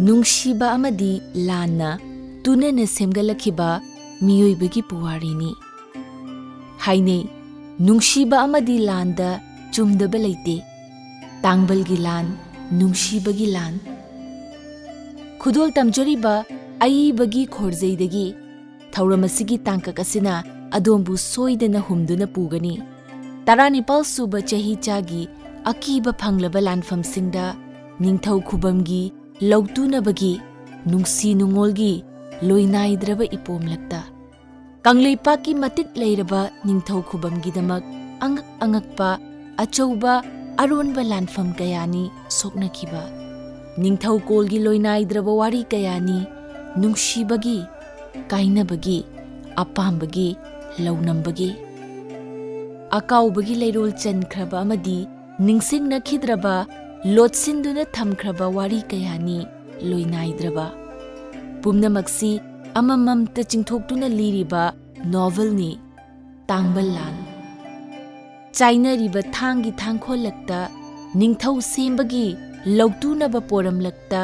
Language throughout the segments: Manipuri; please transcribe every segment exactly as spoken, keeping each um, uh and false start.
ꯅꯨꯡꯁꯤꯕ ꯑꯃꯗꯤ ꯂꯥꯟꯅ ꯇꯨꯅꯅ ꯁꯦꯝꯒꯠꯂꯛꯈꯤꯕ ꯃꯤꯑꯣꯏꯕꯒꯤ ꯄꯨꯋꯥꯔꯤꯅꯤ꯫ ꯍꯥꯏꯅꯩ, ꯅꯨꯡꯁꯤꯕ ꯑꯃꯗꯤ ꯂꯥꯟꯗ ꯆꯨꯝꯗꯕ ꯂꯩꯇꯦ꯫ ꯇꯥꯡꯕꯜꯒꯤ ꯂꯥꯟ, ꯅꯨꯡꯁꯤꯕꯒꯤ ꯂꯥꯟ꯫ ꯈꯨꯗꯣꯜ ꯇꯝꯖꯔꯤꯕ ꯑꯏꯕꯒꯤ ꯈꯣꯔꯖꯩꯗꯒꯤ ꯊꯧꯔꯝ ꯑꯁꯤꯒꯤ ꯇꯥꯡꯀꯛ ꯑꯁꯤꯅ ꯑꯗꯣꯝꯕꯨ ꯁꯣꯏꯗꯅ ꯍꯨꯝꯗꯨꯅ ꯄꯨꯒꯅꯤ꯫ ꯇꯔꯥꯅꯤꯄꯥꯜ ꯁꯨꯕ ꯆꯍꯤꯆꯥꯒꯤ ꯑꯀꯤꯕ ꯐꯪꯂꯕ ꯂꯥꯟꯐꯝꯁꯤꯡꯗ ꯅꯤꯡꯊꯧ ꯈꯨꯕꯝꯒꯤ ꯂꯧꯇꯨꯅꯕꯒꯤ ꯅꯨꯡꯁꯤ ꯅꯨꯡꯉꯣꯜꯒꯤ ꯂꯣꯏꯅꯥꯏꯗ꯭ꯔꯕ ꯏꯄꯣꯝꯂꯛꯇ ꯀꯪꯂꯩꯄꯥꯛꯀꯤ ꯃꯇꯤꯛ ꯂꯩꯔꯕ ꯅꯤꯡꯊꯧ ꯈꯨꯕꯝꯒꯤꯗꯃꯛ ꯑꯉꯛ ꯑꯉꯛꯄ ꯑꯆꯧꯕ ꯑꯔꯣꯟꯕ ꯂꯥꯟꯐꯝ ꯀꯌꯥꯅꯤ ꯁꯣꯛꯅꯈꯤꯕ꯫ ꯅꯤꯡꯊꯧꯀꯣꯜꯒꯤ ꯂꯣꯏꯅꯥꯏꯗ꯭ꯔꯕ ꯋꯥꯔꯤ ꯀꯌꯥꯅꯤ ꯅꯨꯡꯁꯤꯕꯒꯤ, ꯀꯥꯏꯅꯕꯒꯤ, ꯑꯄꯥꯝꯕꯒꯤ, ꯂꯧꯅꯝꯕꯒꯤ꯫ ꯑꯀꯥꯎꯕꯒꯤ ꯂꯩꯔꯣꯜ ꯆꯟꯈ꯭ꯔꯕ ꯑꯃꯗꯤ ꯅꯤꯡꯁꯤꯡꯅꯈꯤꯗ꯭ꯔꯕ, ꯂꯣꯠꯁꯤꯟꯗꯨꯅ ꯊꯝꯈ꯭ꯔꯕ ꯋꯥꯔꯤ ꯀꯌꯥꯅꯤ ꯂꯣꯏꯅꯥꯏꯗ꯭ꯔꯕ꯫ ꯄꯨꯝꯅꯃꯛꯁꯤ ꯑꯃꯃꯝꯇ ꯆꯤꯡꯊꯣꯛꯇꯨꯅ ꯂꯤꯔꯤꯕ ꯅꯣꯚꯦꯜꯅꯤ ꯇꯥꯡꯕꯜ ꯂꯥꯟ꯫ ꯆꯥꯏꯅꯔꯤꯕ ꯊꯥꯡꯒꯤ ꯊꯥꯡꯈꯣꯜꯂꯛꯇ, ꯅꯤꯡꯊꯧ ꯁꯦꯝꯕꯒꯤ ꯂꯧꯇꯨꯅꯕ ꯄꯣꯔꯝꯂꯛꯇ,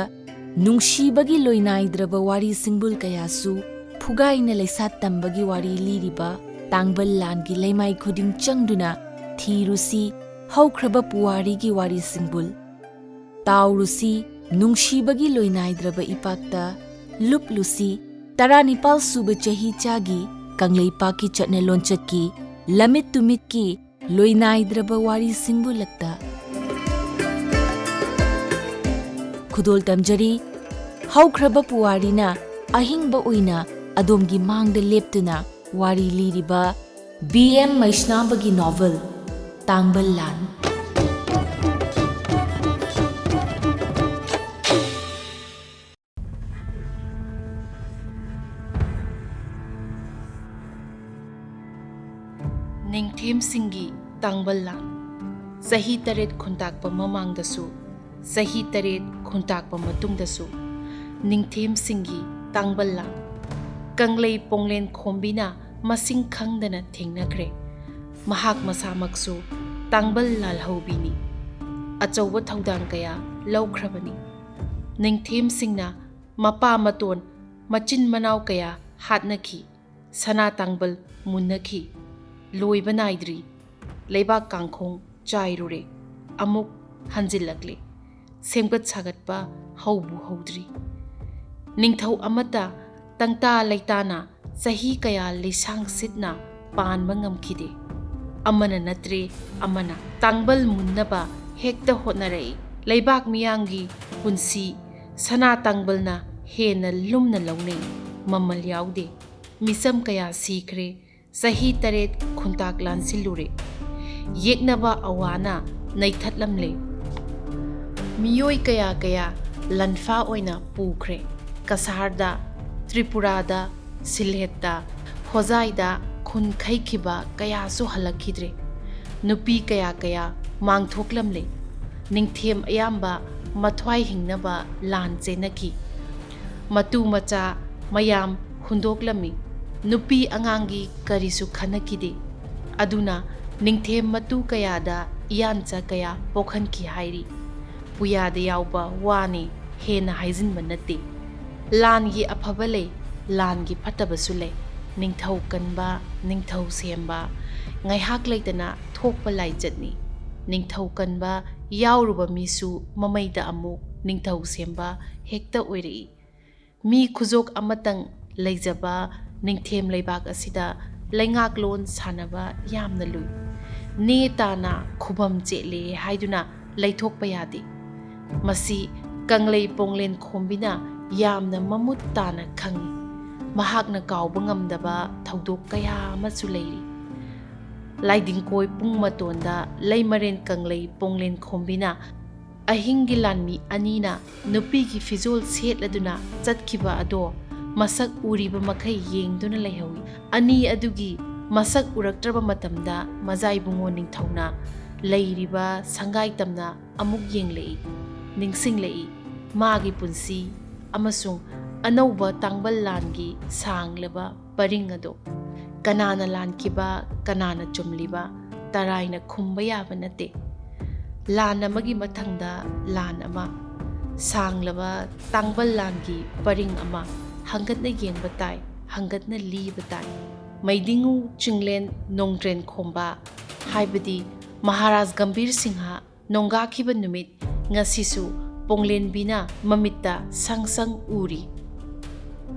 ꯅꯨꯡꯁꯤꯕꯒꯤ ꯂꯣꯏꯅꯥꯏꯗ꯭ꯔꯕ ꯋꯥꯔꯤ ꯁꯤꯡꯕꯨꯜ ꯀꯌꯥꯁꯨ ꯐꯨꯒꯥꯏꯅ ꯂꯩꯁꯥ ꯇꯝꯕꯒꯤ ꯋꯥꯔꯤ ꯂꯤꯔꯤꯕ ꯇꯥꯡꯕꯜ ꯂꯥꯟꯒꯤ ꯂꯩꯃꯥꯏ ꯈꯨꯗꯤꯡ ꯆꯪꯗꯨꯅ ꯊꯤꯔꯨꯁꯤ ꯍꯧꯈ꯭ꯔꯕ ꯄꯨꯋꯥꯔꯤꯒꯤ ꯋꯥꯔꯤ ꯁꯤꯡꯕꯨꯜ꯫ ꯇꯥꯎꯔꯨꯁꯤ ꯅꯨꯡꯁꯤꯕꯒꯤ ꯂꯣꯏꯅꯥꯏꯗ꯭ꯔꯕ ꯏꯄꯥꯛꯇ, ꯂꯨꯞꯂꯨꯁꯤ ꯇꯔꯥꯅꯤꯄꯥꯜ ꯁꯨꯕ ꯆꯍꯤꯆꯥꯒꯤ ꯀꯪꯂꯩꯄꯥꯛꯀꯤ ꯆꯠꯅ ꯂꯣꯟꯆꯠꯀꯤ ꯂꯝꯃꯤꯠ ꯇꯨꯃꯤꯠꯀꯤ ꯂꯣꯏꯅꯥꯏꯗ꯭ꯔꯕ ꯋꯥꯔꯤ ꯁꯤꯡꯕꯨꯜꯂꯛꯇ꯫ ꯈꯨꯗꯣꯜ ꯇꯝꯖꯔꯤ, ꯍꯧꯈ꯭ꯔꯕ ꯄꯨꯋꯥꯔꯤꯅ ꯑꯍꯤꯡꯕ ꯑꯣꯏꯅ ꯑꯗꯣꯝꯒꯤ ꯃꯥꯡꯗ ꯂꯦꯞꯇꯨꯅ ꯋꯥꯔꯤ ꯂꯤꯔꯤꯕ ꯕꯤ ꯑꯦꯝ ꯃꯩꯁꯅꯥꯝꯕꯒꯤ ꯅꯣꯚꯦꯜ ꯇꯥꯡꯕꯜ ꯂꯥꯟ꯫ ꯅꯤꯡꯊꯦꯝꯁꯤꯡꯒꯤ ꯇꯥꯡꯕꯜ ꯂꯥꯟ꯫ ꯆꯍꯤ ꯇꯔꯦꯠ ꯈꯨꯟꯇꯥꯛꯄ ꯃꯃꯥꯡꯗꯁꯨ, ꯆꯍꯤ ꯇꯔꯦꯠ ꯈꯨꯟꯇꯥꯛꯄ ꯃꯇꯨꯡꯗꯁꯨ ꯅꯤꯡꯊꯦꯝꯁꯤꯡꯒꯤ ꯇꯥꯡꯕꯜ ꯂꯥꯟ꯫ ꯀꯪꯂꯩ ꯄꯣꯡꯂꯦꯟ ꯈꯣꯝꯕꯤꯅ ꯃꯁꯤꯡ ꯈꯪꯗꯅ ꯊꯦꯡꯅꯈ꯭ꯔꯦ꯫ ꯃꯍꯥꯛ ꯃꯁꯥꯃꯛꯁꯨ ꯇꯥꯡꯕꯜ ꯂꯥꯜꯍꯧꯕꯤꯅꯤ꯫ ꯑꯆꯧꯕ ꯊꯧꯗꯥꯡ ꯀꯌꯥ ꯂꯧꯈ꯭ꯔꯕꯅꯤ꯫ ꯅꯤꯡꯊꯦꯝꯁꯤꯡꯅ ꯃꯄꯥ ꯃꯇꯣꯟ ꯃꯆꯤꯟ ꯃꯅꯥꯎ ꯀꯌꯥ ꯍꯥꯠꯅꯈꯤ, ꯁꯅꯥ ꯇꯥꯡꯕꯜ ꯃꯨꯟꯅꯈꯤ꯫ ꯂꯣꯏꯕ ꯅꯥꯏꯗ꯭ꯔꯤ꯫ ꯂꯩꯕꯥꯛ ꯀꯥꯡꯈꯣꯡ ꯆꯥꯏꯔꯨꯔꯦ, ꯑꯃꯨꯛ ꯍꯟꯖꯤꯜꯂꯛꯂꯦ꯫ ꯁꯦꯝꯒꯠ ꯁꯥꯒꯠꯄ ꯍꯧꯕꯨ ꯍꯧꯗ꯭ꯔꯤ꯫ ꯅꯤꯡꯊꯧ ꯑꯃꯠꯇ ꯇꯪꯇꯥ ꯂꯩꯇꯥꯅ ꯆꯍꯤ ꯀꯌꯥ ꯂꯤꯁꯥꯡ ꯁꯤꯠꯅ ꯄꯥꯟꯕ ꯉꯝꯈꯤꯗꯦ꯫ ꯑꯃꯅ ꯅꯠꯇ꯭ꯔꯦ ꯑꯃꯅ ꯇꯥꯡꯕꯜ ꯃꯨꯟꯅꯕ ꯍꯦꯛꯇ ꯍꯣꯠꯅꯔꯛꯏ꯫ ꯂꯩꯕꯥꯛ ꯃꯤꯌꯥꯝꯒꯤ ꯄꯨꯟꯁꯤ ꯁꯅꯥ ꯇꯥꯡꯕꯜꯅ ꯍꯦꯟꯅ ꯂꯨꯝꯅ ꯂꯧꯅꯩ꯫ ꯃꯃꯜ ꯌꯥꯎꯗꯦ꯫ ꯃꯤꯆꯝ ꯀꯌꯥ ꯁꯤꯈ꯭ꯔꯦ꯫ ꯆꯍꯤ ꯇꯔꯦꯠ ꯈꯨꯟꯇꯥꯛ ꯂꯥꯟꯁꯤꯜꯂꯨꯔꯦ꯫ ꯌꯦꯛꯅꯕ ꯑꯋꯥꯅ ꯅꯩꯊꯠꯂꯝꯂꯦ꯫ ꯃꯤꯑꯣꯏ ꯀꯌꯥ ꯀꯌꯥ ꯂꯟꯐꯥ ꯑꯣꯏꯅ ꯄꯨꯈ꯭ꯔꯦ꯫ ꯀꯁꯥꯔꯗ, ꯇ꯭ꯔꯤꯄꯨꯔꯥꯗ, ꯁꯤꯜꯍꯦꯠꯇ, ꯍꯣꯖꯥꯏꯗ ꯈꯨꯟ ꯈꯩꯈꯤꯕ ꯀꯌꯥꯁꯨ ꯍꯜꯂꯛꯈꯤꯗ꯭ꯔꯦ꯫ ꯅꯨꯄꯤ ꯀꯌꯥ ꯀꯌꯥ ꯃꯥꯡꯊꯣꯛꯂꯝꯂꯦ꯫ ꯅꯤꯡꯊꯦꯝ ꯑꯌꯥꯝꯕ ꯃꯊ꯭ꯋꯥꯏ ꯍꯤꯡꯅꯕ ꯂꯥꯟ ꯆꯦꯟꯅꯈꯤ꯫ ꯃꯇꯨ ꯃꯆꯥ ꯃꯌꯥꯝ ꯍꯨꯟꯗꯣꯛꯂꯝꯃꯤ꯫ ꯅꯨꯄꯤ ꯑꯉꯥꯡꯒꯤ ꯀꯔꯤꯁꯨ ꯈꯟꯅꯈꯤꯗꯦ꯫ ꯑꯗꯨꯅ ꯅꯤꯡꯊꯦꯝ ꯃꯇꯨ ꯀꯌꯥꯗ ꯏꯌꯥꯟꯆꯥ ꯀꯌꯥ ꯄꯣꯛꯍꯟꯈꯤ ꯍꯥꯏꯔꯤ꯫ ꯄꯨꯌꯥꯗ ꯌꯥꯎꯕ ꯋꯥꯅꯤ, ꯍꯦꯟꯅ ꯍꯥꯏꯖꯤꯟꯕ ꯅꯠꯇꯦ꯫ ꯂꯥꯟꯒꯤ ꯑꯐꯕ ꯂꯩ, ꯂꯥꯟꯒꯤ ꯐꯠꯇꯕꯁꯨ ꯂꯩ꯫ ꯅꯤꯡꯊꯧ ꯀꯟꯕ, ꯅꯤꯡꯊꯧ ꯁꯦꯝꯕ ꯉꯥꯏꯍꯥꯛ ꯂꯩꯇꯅ ꯊꯣꯛꯄ ꯂꯥꯏꯆꯠꯅꯤ꯫ ꯅꯤꯡꯊꯧ ꯀꯟꯕ ꯌꯥꯎꯔꯨꯕ ꯃꯤꯁꯨ ꯃꯃꯩꯗ ꯑꯃꯨꯛ ꯅꯤꯡꯊꯧ ꯁꯦꯝꯕ ꯍꯦꯛꯇ ꯑꯣꯏꯔꯛꯏ꯫ ꯃꯤ ꯈꯨꯖꯣꯛ ꯑꯃꯇꯪ ꯂꯩꯖꯕ ꯅꯤꯡꯊꯦꯝ ꯂꯩꯕꯥꯛ ꯑꯁꯤꯗ ꯂꯩꯉꯥꯛꯂꯣꯟ ꯁꯥꯟꯅꯕ ꯌꯥꯝꯅ ꯂꯨꯏ꯫ ꯅꯦ ꯇꯥꯅ ꯈꯨꯕꯝ ꯆꯦꯠꯂꯦ ꯍꯥꯏꯗꯨꯅ ꯂꯩꯊꯣꯛꯄ ꯌꯥꯗꯦ꯫ ꯃꯁꯤ ꯀꯪꯂꯩ ꯄꯣꯡꯂꯦꯟ ꯈꯣꯝꯕꯤꯅ ꯌꯥꯝꯅ ꯃꯃꯨꯠ ꯇꯥꯅ ꯈꯪꯏ꯫ ꯃꯍꯥꯛꯅ ꯀꯥꯎꯕ ꯉꯝꯗꯕ ꯊꯧꯗꯣꯛ ꯀꯌꯥ ꯑꯃꯁꯨ ꯂꯩꯔꯤ꯫ ꯂꯥꯏꯗꯤꯡꯀꯣꯏ ꯄꯨꯡ ꯃꯇꯣꯟꯗ ꯂꯩꯃꯔꯦꯟ ꯀꯪꯂꯩ ꯄꯣꯡꯂꯦꯟ ꯈꯣꯝꯕꯤꯅ ꯑꯍꯤꯡꯒꯤ ꯂꯥꯟꯃꯤ ꯑꯅꯤꯅ ꯅꯨꯄꯤꯒꯤ ꯐꯤꯖꯣꯜ ꯁꯦꯠꯂꯗꯨꯅ ꯆꯠꯈꯤꯕ ꯑꯗꯣ ꯃꯁꯛ ꯎꯔꯤꯕ ꯃꯈꯩ ꯌꯦꯡꯗꯨꯅ ꯂꯩꯍꯧꯏ꯫ ꯑꯅꯤ ꯑꯗꯨꯒꯤ ꯃꯁꯛ ꯎꯔꯛꯇ꯭ꯔꯕ ꯃꯇꯝꯗ ꯃꯖꯥꯏꯕꯨꯡꯉꯣ ꯅꯤꯡꯊꯧꯅ ꯂꯩꯔꯤꯕ ꯁꯪꯒꯥꯏ ꯇꯝꯅ ꯑꯃꯨꯛ ꯌꯦꯡꯂꯛꯏ, ꯅꯤꯡꯁꯤꯡꯂꯛꯏ꯫ ꯃꯥꯒꯤ ꯄꯨꯟꯁꯤ ꯑꯃꯁꯨꯡ ꯑꯅꯧꯕ ꯇꯥꯡꯕꯜ ꯂꯥꯟꯒꯤ ꯁꯥꯡꯂꯕ ꯄꯔꯤꯡ ꯑꯗꯣ꯫ ꯀꯅꯥꯅ ꯂꯥꯟꯈꯤꯕ, ꯀꯅꯥꯅ ꯆꯨꯝꯂꯤꯕ, ꯇꯔꯥꯏꯅ ꯈꯨꯝꯕ ꯌꯥꯕ ꯅꯠꯇꯦ꯫ ꯂꯥꯟ ꯑꯃꯒꯤ ꯃꯊꯪꯗ ꯂꯥꯟ ꯑꯃ, ꯁꯥꯡꯂꯕ ꯇꯥꯡꯕꯜ ꯂꯥꯟꯒꯤ ꯄꯔꯤꯡ ꯑꯃ ꯍꯪꯒꯠꯅ ꯌꯦꯡꯕ ꯇꯥꯏ, ꯍꯪꯒꯠꯅ ꯂꯤꯕ ꯇꯥꯏ꯫ ꯃꯩꯗꯤꯡꯉꯨ ꯆꯤꯡꯂꯦꯟ ꯅꯣꯡꯗ꯭ꯔꯦꯟ ꯈꯣꯝꯕ ꯍꯥꯏꯕꯗꯤ ꯃꯍꯥꯔꯥꯖ ꯒꯝꯚꯤꯔ ꯁꯤꯡꯍ ꯅꯣꯡꯒꯥꯈꯤꯕ ꯅꯨꯃꯤꯠ ꯉꯁꯤꯁꯨ ꯄꯣꯡꯂꯦꯟꯕꯤꯅ ꯃꯃꯤꯠꯇ ꯁꯪ ꯁꯪ ꯎꯔꯤ꯫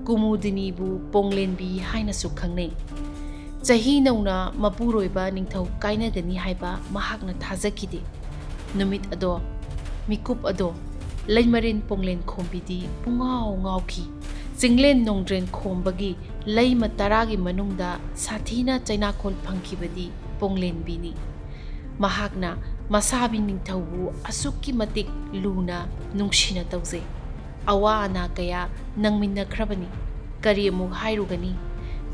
ꯀꯨꯃꯨꯗꯤꯅꯤꯕꯨ ꯄꯣꯡꯂꯦꯟꯕꯤ ꯍꯥꯏꯅꯁꯨ ꯈꯪꯅꯩ꯫ ꯆꯍꯤ ꯅꯧꯅ ꯃꯄꯨꯔꯣꯏꯕ ꯅꯤꯡꯊꯧ ꯀꯥꯏꯅꯒꯅꯤ ꯍꯥꯏꯕ ꯃꯍꯥꯛꯅ ꯊꯥꯖꯈꯤꯗꯦ꯫ ꯅꯨꯃꯤꯠ ꯑꯗꯣ, ꯃꯤꯀꯨꯞ ꯑꯗꯣ ꯂꯩꯃꯔꯦꯟ ꯄꯣꯡꯂꯦꯟ ꯈꯣꯝꯕꯤꯗꯤ ꯄꯨꯡꯉꯥꯎ ꯉꯥꯎꯈꯤ꯫ ꯆꯤꯡꯂꯦꯟ ꯅꯣꯡꯗ꯭ꯔꯦꯟ ꯈꯣꯝꯕꯒꯤ ꯂꯩꯃ ꯇꯔꯥꯒꯤ ꯃꯅꯨꯡꯗ ꯁꯥꯊꯤꯅ ꯆꯩꯅꯥꯈꯣꯜ ꯐꯪꯈꯤꯕꯗꯤ ꯄꯣꯡꯂꯦꯟꯕꯤꯅꯤ꯫ ꯃꯍꯥꯛꯅ ꯃꯁꯥꯕꯤ ꯅꯤꯡꯊꯧꯕꯨ ꯑꯁꯨꯛꯀꯤ ꯃꯇꯤꯛ ꯂꯨꯅ ꯅꯨꯡꯁꯤꯅ ꯇꯧꯖꯩ꯫ ꯑꯋꯥ ꯑꯅꯥ ꯀꯌꯥ ꯅꯪꯃꯤꯟꯅꯈ꯭ꯔꯕꯅꯤ꯫ ꯀꯔꯤ ꯑꯃꯨꯛ ꯍꯥꯏꯔꯨꯒꯅꯤ?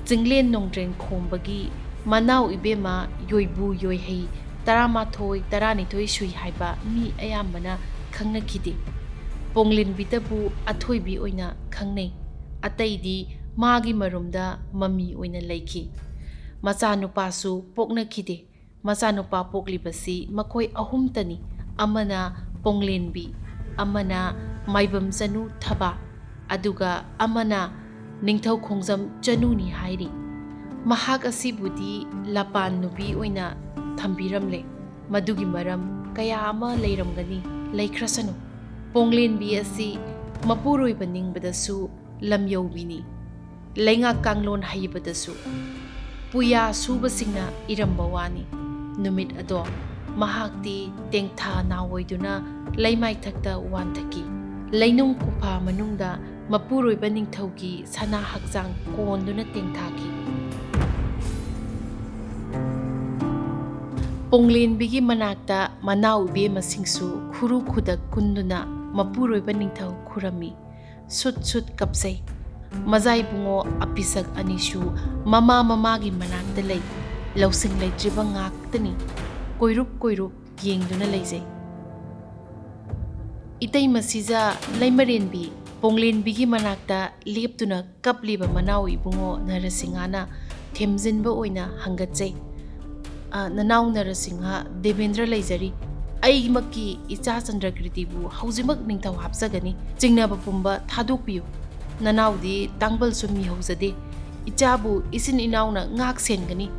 ꯆꯤꯡꯂꯦꯟ ꯅꯣꯡꯗ꯭ꯔꯦꯟ ꯈꯣꯝꯕꯒꯤ ꯃꯅꯥꯎ ꯏꯕꯦꯝꯃ ꯌꯣꯏꯕꯨ ꯌꯣꯏꯍꯩ ꯇꯔꯥꯃꯥꯊꯣꯏ, ꯇꯔꯥꯅꯤꯊꯣꯏ ꯁꯨꯏ ꯍꯥꯏꯕ ꯃꯤ ꯑꯌꯥꯝꯕꯅ ꯈꯪꯅꯈꯤꯗꯦ꯫ ꯄꯣꯡꯂꯦꯟꯕꯤꯗꯕꯨ ꯑꯊꯣꯏꯕꯤ ꯑꯣꯏꯅ ꯈꯪꯅꯩ꯫ ꯑꯇꯩꯗꯤ ꯃꯥꯒꯤ ꯃꯔꯨꯝꯗ ꯃꯃꯤ ꯑꯣꯏꯅ ꯂꯩꯈꯤ꯫ ꯃꯆꯥꯅꯨꯄꯥꯁꯨ ꯄꯣꯛꯅꯈꯤꯗꯦ꯫ ꯃꯆꯥꯅꯨꯄꯥ ꯄꯣꯛꯂꯤꯕꯁꯤ ꯃꯈꯣꯏ ꯑꯍꯨꯝꯇꯅꯤ꯫ ꯑꯃꯅ ꯄꯣꯡꯂꯦꯟꯕꯤ, ꯑꯃꯅ ꯃꯥꯏꯕꯝ ꯆꯅꯨ ꯊꯕꯥ, ꯑꯗꯨꯒ ꯑꯃꯅ ꯅꯤꯡꯊꯧ ꯈꯣꯡꯖꯝ ꯆꯅꯨꯅꯤ ꯍꯥꯏꯔꯤ꯫ ꯃꯍꯥꯛ ꯑꯁꯤꯕꯨꯗꯤ ꯂꯄꯥꯟ ꯅꯨꯄꯤ ꯑꯣꯏꯅ ꯊꯝꯕꯤꯔꯝꯂꯦ꯫ ꯃꯗꯨꯒꯤ ꯃꯔꯝ ꯀꯌꯥ ꯑꯃ ꯂꯩꯔꯝꯒꯅꯤ, ꯂꯩꯈ꯭ꯔꯁꯅꯨ꯫ ꯄꯣꯡꯂꯦꯟꯕꯤ ꯑꯁꯤ ꯃꯄꯨꯔꯣꯏꯕ ꯅꯤꯡꯕꯗꯁꯨ ꯂꯝꯌꯧꯕꯤꯅꯤ꯫ ꯂꯩꯉꯥꯛ ꯀꯥꯡꯂꯣꯟ ꯍꯩꯕꯗꯁꯨ ꯄꯨꯌꯥ ꯁꯨꯕꯁꯤꯡꯅ ꯏꯔꯝꯕ ꯋꯥꯅꯤ꯫ ꯅꯨꯃꯤꯠ ꯑꯗꯣ ꯃꯍꯥꯛꯇꯤ ꯇꯦꯡꯊꯥ ꯅꯥꯑꯣꯏꯗꯨꯅ ꯂꯩꯃꯥꯏꯊꯛꯇ ꯋꯥꯟꯊꯈꯤ꯫ ꯂꯩꯅꯨꯡ ꯀꯨꯐꯥ ꯃꯅꯨꯡꯗ ꯃꯄꯨꯔꯣꯏꯕ ꯅꯤꯡꯊꯧꯒꯤ ꯁꯅꯥ ꯍꯛꯆꯥꯡ ꯀꯣꯟꯗꯨꯅ ꯇꯦꯡꯊꯥꯈꯤ꯫ ꯄꯣꯡꯂꯦꯟꯕꯤꯒꯤ ꯃꯅꯥꯛꯇ ꯃꯅꯥꯎ ꯏꯕꯦꯝꯃꯁꯤꯡꯁꯨ ꯈꯨꯔꯨ ꯈꯨꯗꯛ ꯀꯨꯟꯗꯨꯅ ꯃꯄꯨꯔꯣꯏꯕ ꯅꯤꯡꯊꯧ ꯈꯨꯔꯝꯃꯤ꯫ ꯁꯨꯠ ꯁꯨꯠ ꯀꯞꯆꯩ꯫ ꯃꯖꯥ ꯏꯕꯨꯡꯉꯣ ꯑꯄꯤꯁꯛ ꯑꯅꯤꯁꯨ ꯃꯃꯥ ꯃꯃꯥꯒꯤ ꯃꯅꯥꯛꯇ ꯂꯩ꯫ ꯂꯧꯁꯤꯡ ꯂꯩꯇ꯭ꯔꯤꯕ ꯉꯥꯛꯇꯅꯤ꯫ ꯀꯣꯏꯔꯨꯞ ꯀꯣꯏꯔꯨꯞ ꯌꯦꯡꯗꯨꯅ ꯂꯩꯖꯩ꯫ ꯏꯇꯩꯃ ꯁꯤꯖ ꯂꯩꯃꯔꯦꯟꯕꯤ ꯄꯣꯡꯂꯦꯟꯕꯤꯒꯤ ꯃꯅꯥꯛꯇ ꯂꯦꯞꯇꯨꯅ ꯀꯞꯂꯤꯕ ꯃꯅꯥꯎ ꯏꯕꯨꯡꯉꯣ ꯅꯔꯁꯤꯡꯍꯅ ꯊꯦꯝꯖꯤꯟꯕ ꯑꯣꯏꯅ ꯍꯪꯒꯠꯆꯩ꯫ "ꯑ, ꯅꯅꯥꯎ ꯅꯔꯁꯤꯡꯍ ꯗꯦꯕꯦꯟꯗ꯭ꯔ ꯂꯩꯖꯔꯤ꯫ ꯑꯩꯃꯛꯀꯤ ꯏꯆꯥ ꯆꯟꯗ꯭ꯔꯀ꯭ꯔꯤꯇꯤꯕꯨ ꯍꯧꯖꯤꯛꯃꯛ ꯅꯤꯡꯊꯧ ꯍꯥꯞꯆꯒꯅꯤ꯫ ꯆꯤꯡꯅꯕ ꯄꯨꯝꯕ ꯊꯥꯗꯣꯛꯄꯤꯌꯨ꯫ ꯅꯅꯥꯎꯗꯤ ꯇꯥꯡꯕꯜꯁꯨ ꯃꯤꯍꯧꯖꯗꯦ꯫ ꯏꯆꯥꯕꯨ ꯏꯆꯤꯟ ꯏꯅꯥꯎꯅ ꯉꯥꯛ ꯁꯦꯟꯒꯅꯤ꯫